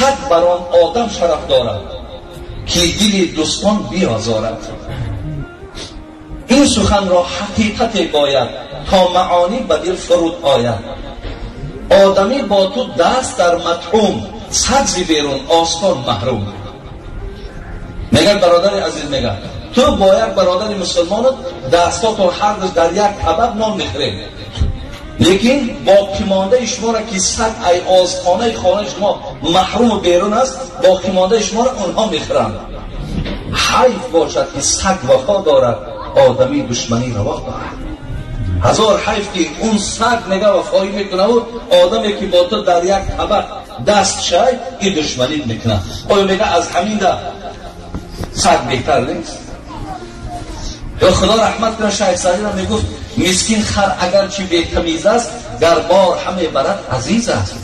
Саг бар он одам шараф дорад, ки дили дӯстон биозорад. Ин суханро ҳақиқате бояд, то маъонӣ ба дил фуруд ояд. Одамӣ бо ту даст дар матъум, саг зи берун остон маҳрум. Мегӯяд, бародари азиз, мегӯяд, ту бо як бародари мусулмонат дастотон ҳар ду дар як табақ нон мехӯред, лекин боқимондаи шуморо, ки саг ай озхонаи хонаи шумо маҳруму берун аст, боқимондаи шуморо онҳо мехӯранд. Ҳайф бошад, ки саг вафо дорад, одамӣ душманӣ раво дорад. Ҳазор ҳайф, ки он саг, мега, вафоӣ мекунаву одаме, ки бо ту дар як табақ даст шай, и душманӣ мекунад. Оё, мега, аз ҳаминда саг беҳтар нест? Ё Худо раҳмат кунад Шайх Саъдиро, мегуфт: мискин хар агарчи бетамиз аст, гар бор ҳаме барад, азиз аст.